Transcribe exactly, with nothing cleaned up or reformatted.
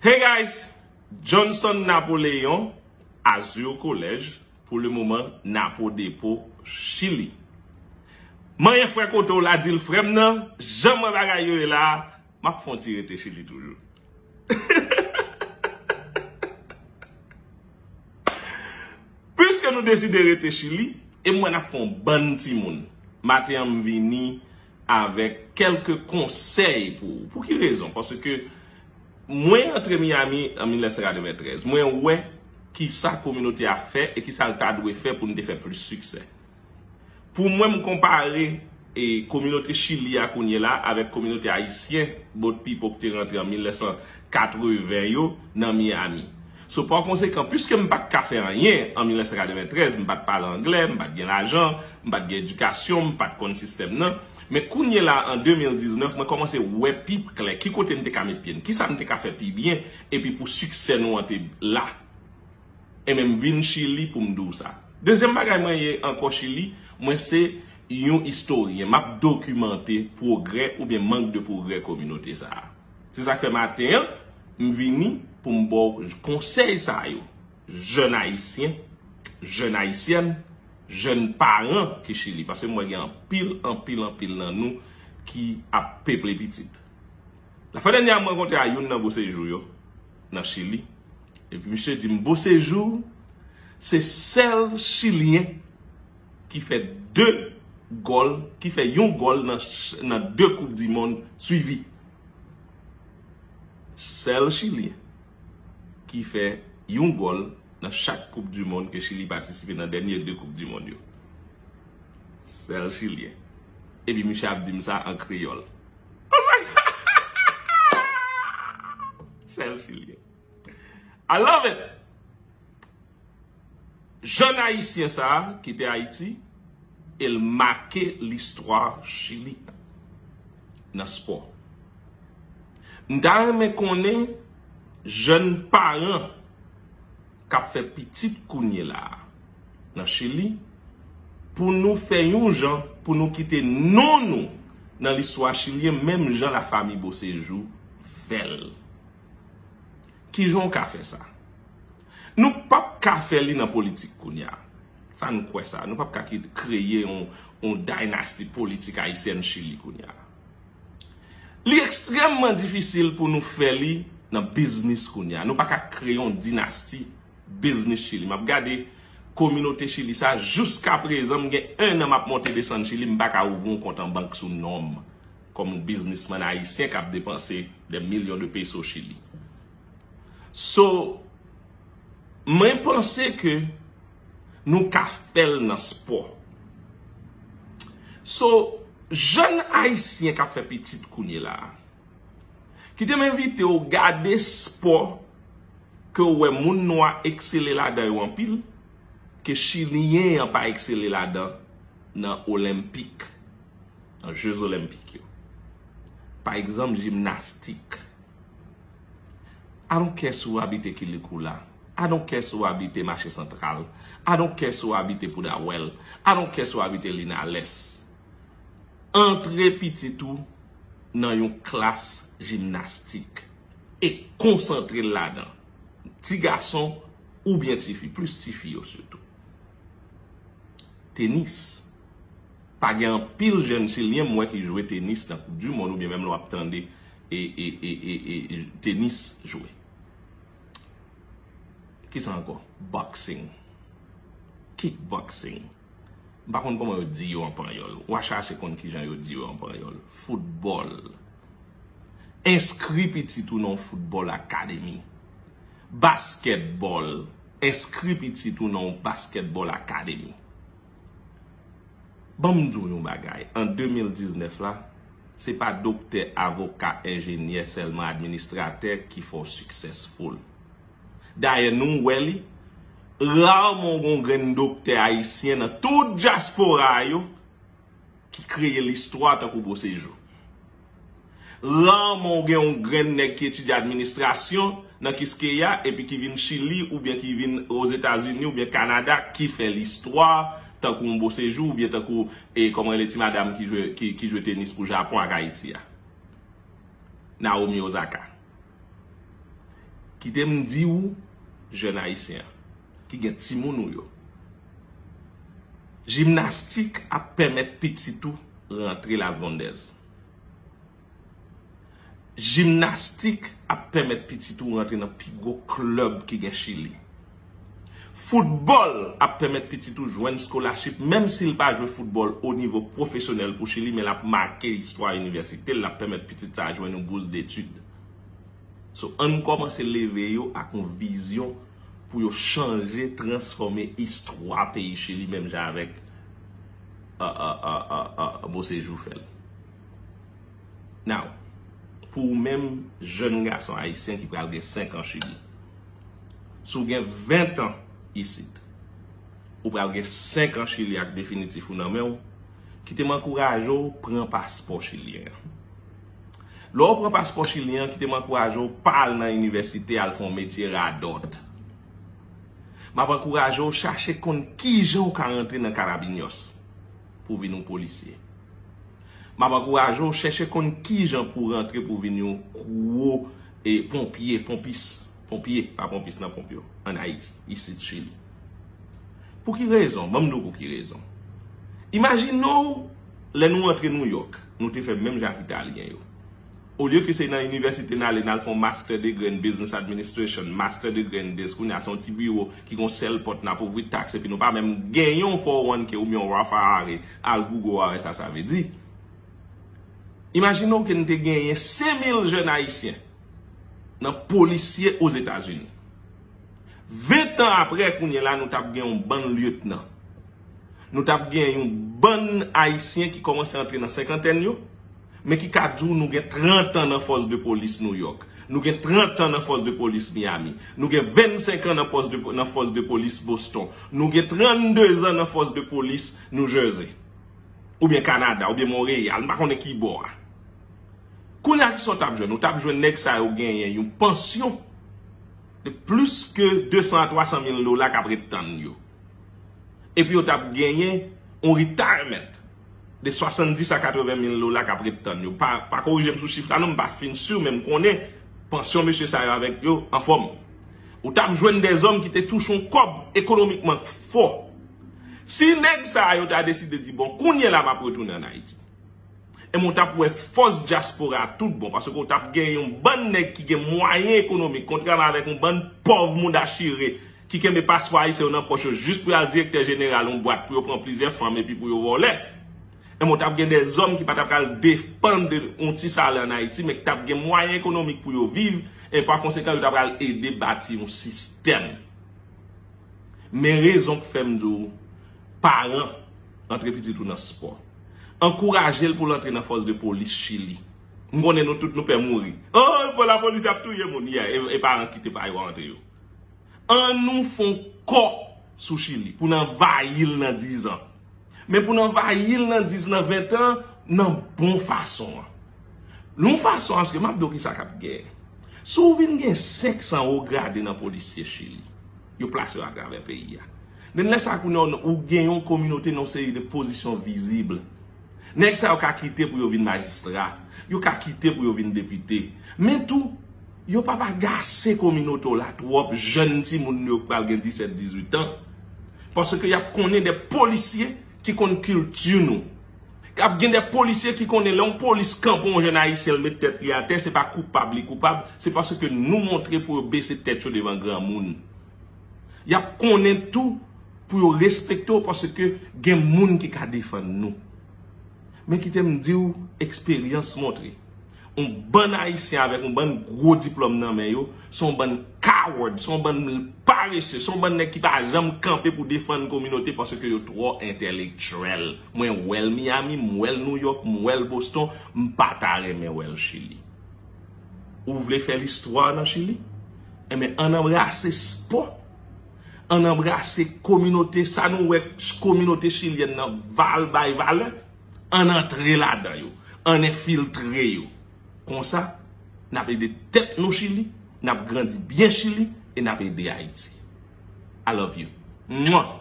Hey guys, Johnson Napoléon, Azur College, pou le moman Napo Depo, Chili. Manyen frè kote w la, di l frè m nan, jan m wè bagay yo ye la, m ap fè yon ti rete Chili toujou. Piske nou deside rete Chili, e m wè n ap fè yon bann timoun. Maten an m vini avèk kèlke konsèy pou ou. Pou ki rezon? Paske mwen antre Miami an mil nèf san katreventrèz. Mwen wè kisa kominote a fè e kisa l ta dwe fè pou n te fè plis siksè. Pou mwen, m konpare e kominote Chili a kounye la avèk kominote ayisyen, both people ki te rantre an mil nèf san katreven yo nan Miami. So, pa konsekan, piske m pa t ka fè anyen an mil nèf san katreventrèz, m pa t pale anglè, m pa t gen lajan, m pa t gen edikasyon, m pa t konn sistèm nan. Men kounye la, an de mil diznèf, mwen kòmanse wè pi klè ki kote m te ka met pye m, kisa m te ka fè pi byen, epi pou siksè nou an te la. E menm vin Chili pou m di w sa. Dezyèm bagay mwen ye ankò Chili, mwen se yon istoryen. M ap dokimante pwogrè oubyen mank de pwogrè kominote sa a. Se sa k fè maten an, m vini pou m ba w konsèy sa yo. Jèn ayisyen, jèn ayisyèn, jèn paran ki Chili. Paske m wè gen anpil, anpil, anpil nan nou ki ap peple pitit. Lafwa dènyè a, mwen rankontre a youn nan Beauséjour yo nan Chili. Epi misye di m, Beauséjour se sèl Chilyen ki fè de gòl, ki fè yon gòl nan, ch- nan de Koup di Mond swivi. Sèl Chilyen ki fè yon gòl nan chak Koup di Mond ke Chili patisipe nan dènye de Koup di Mond yo. Sèl Chilyen. Epi misye ap di m sa an kreyòl. Sèl Chilyen. I love it. Jèn ayisyen sa a kite Ayiti e l make listwa Chili nan spò. M ta renmen konnen jèn paran k ap fè pitit kounye la a nan Chili, pou nou fè yon jan pou nou kite non nou nan listwa chilyen, menm jan lafanmi Beauséjour fè l. Kijan w ka fè sa? Nou p ap ka fè li nan politik kounye a. Sa n kwè sa. Nou p ap ka ki- kreye yon, yon daynasti politik ayisyèn Chili kounye a. Li ekstrèmman difisil pou nou fè li nan biznis kounye a. Nou pa ka kreye yon dinasti biznis Chili. M ap gade kominote Chili sa, jiska prezan, m gen en an m ap monte desann Chili, m pa ka ouvri yon kont an bank sou non m kòm yon biznismann ayisyen k ap depanse des millions de pesos Chili. So, mwen panse ke nou ka fè l nan spò. So, jèn ayisyen k ap fè pitit kounye la a, kite m envite w gade spò ke w wè moun nwa eksele ladan yo anpil, ke chilyen an pa eksele ladan nan olenpik, nan je zolenpik yo. Pa egzanp, jimnastik. I don't care si w abite Quilicura. I don't care si w abite Mache Santral. I don't care si w abite Pudahuel. I don't care si w abite Linares. Antre pitit ou nan yon klas jimnastik e konsantre l ladan. Ti gason oubyen ti fi, plis ti fi yo sitou. Tenis. Pa gen anpil jèn chilyen m wè ki jwe tenis nan Koup di Mond oubyen menm lè w ap tande e, e, e, e, e, tenis jwe. Kisa ankò? Boxing. Kickboxing. M pa konn kòman yo di yo an panyòl. W a chache konn kijan yo di yo an panyòl. Foutbòl. Enskri pitit ou nan yon football academy. Basketball. Enskri pitit ou nan yon basketball academy. Ban m di w yon bagay. An de mil diznèf la, se pa doktè, avoka, enjenyè sèlman, administratè ki fè w successful. Dayè, nou wè li, raman w gen yon grenn doktè ayisyen nan tout dyaspora a yo ki kreye listwa tankou Beauséjour. Raman w gen yon grenn nèg ki etidye administrasyon nan Kiskeya epi ki vin Chili oubyen ki vin Ozetazini oubyen Kanada ki fè listwa tankou yon Beauséjour oubyen tankou, e, kòman rele ti madanm ki jwe, ki, ki jwe tenis pou Japon ak Ayiti a? Naomi Osaka. Kite m di w, jèn ayisyen ki gen timoun ou yo, jimnastik ap pèmèt pitit ou rantre Las Bondez. Jimnastik ap pèmèt pitit ou rantre nan pi gwo klèb ki gen Chili. Foutbòl ap pèmèt pitit ou jwenn scholarship, menm si l pa jwe foutbòl o nivo pwofesyonèl pou Chili, men l ap make istwa inivèsite l, l ap pèmèt pitit sa a jwenn yon bous detid. So, ann kòmanse leve yo ak yon vizyon pou yo chanje, transfòme istwa peyi Chili, menm jan avèk, a, a, a, a, a, Beauséjour fè l. Now, pou ou menm, jèn gason ayisyen ki pral gen senk an Chili, si w gen ven an isit, ou pral gen senk an Chili ak definitif ou nan men w, kite m ankouraje w pran paspò chilyen an. Lè w pran paspò chilyen an, kite m ankouraje w pa al nan inivèsite al fè yon metye radòt. M ap ankouraje w chache konn kijan w ka rantre nan Carabineros pou w vin yon polisye. M ap ankouraje w chèche konn kijan pou w rantre pou w vin yon gwo, e, ponpye, ponpis, ponpye, pa ponpis nan ponp yo, ann Ayiti, isit Chili. Pou ki rezon? Ban m di w pou ki rezon. Imajine w, lè nou antre Nouyòk, nou te fè menm jan ak Italyen yo. Olye ke se nan inivèsite n ale, n al fè yon master degree in business administration, master degree in this, kounye a se yon ti biwo ki gon sèl pòt n ap ouvri taks, epi nou pa menm genyen yon four oh one k oubyen yon Roth I R A, al Google a wè sa sa vle di. Imajine w ke n te genyen senk mil jèn ayisyen nan polisye Ozetazini. Ven an apre, kounye a la, nou t ap gen yon bann lyetnan. Nou t ap gen yon bann ayisyen ki kòmanse antre nan senkantèn yo, men ki ka di w nou gen trant an nan fòs de polis Nouyòk. Nou gen trant an nan fòs de polis Miami. Nou gen vennsenk an nan fòs de, nan fòs de polis Boston. Nou gen trannde zan nan fòs de polis New Jersey. Oubyen Kanada, oubyen Monreyal, m pa konnen ki bò a. Kounye a, kisa w t ap jwenn? Ou t ap jwenn nèg sa yo genyen yon pansyon de plis ke de san a twa san mil dola k ap ret tann yo. Epi yo t ap genyen yon retirement de swasanndis a katreven mil dola k ap ret tann yo. Pa, pa korije m sou chif la non, m pa fin si, men m konnen pansyon mesye sa yo avèk yo anfòm. Ou t ap jwenn dèzòm ki te touche yon kòb ekonomikman fò. Si nèg sa yo ta deside di, "Bon, kounye a la m ap retounen ann Ayiti," e mwen w t ap wè fòs dyaspora a tout bon, paske w t ap gen yon bann nèg ki gen mwayen ekonomik, kontrèman avèk yon bann pòv mouda chire ki kenbe paspò ayisyen yo nan pòch yo jis pou y al direktè jeneral yon bwat pou yo pran plizyè fanm epi pou yo vòlè. E mwen w t ap gen dèzòm ki pa t ap pral depann de yon ti salè ann Ayiti, men ki t ap gen mwayen ekonomik pou yo viv, e pa konsekan, yo t ap pral ede bati yon sistèm. Men rezon k fè m di w, paran, antre pitit ou nan spò. Ankouraje l pou l antre nan fòs de polis Chili. M konnen nou tout nou pè mouri. Oh, pou lapolis ap touye moun, yeah, e, e paran kite pa yo antre yo. An nou fè yon kò sou Chili, pou n anvayi l nan diz an. Men pou n anvayi l nan diz, nan ven an, nan bon fason an. Yon fason aske m ap di w kisa k ap gen. Si w vin gen senk san wo grade nan polisye Chili, yo plase yo atravè peyi a. Den lè sa kounye a, ou gen yon kominote nan yon seri de pozisyon vizib. Nèg sa yo ka kite pou yo vin majistra, yo ka kite pou yo vin depite. Men tou, yo p ap agase kominote w la twòp, jèn timoun yo k pral gen disèt, dizuit an. Paske y ap konnen de polisye ki konn kilti nou. K ap gen de polisye ki konnen lè yon polis kanpe yon jèn ayisyen, l met tèt li atè, se pa koupab li koupab, se paske nou montre pou yo bese tèt yo devan granmoun. Y ap konnen tou pou yo respekte w paske gen moun ki ka defann nou. Men kite m di w, eksperyans montre, yon bann Ayisyen avèk yon bann gwo diplòm nan men yo, se yon bann coward, se yon bann parese, se yon bann nèg ki pa janm kanpe pou defann kominote paske yo twò entèlektyèl. Mwen wè l Miami, m wè l Nouyòk, m wè l Boston, m pa ta renmen wè l Chili. Ou vle fè listwa nan Chili? Enben, ann anbrase spò. Ann anbrase kominote, sa nou wè kominote chilyèn nan val bay valè. Ann antre ladan yo. Ann enfiltre yo. Konsa, n ap ede tèt nou Chili, n ap grandi byen Chili, e n ap ede Ayiti. I love you. Mwa!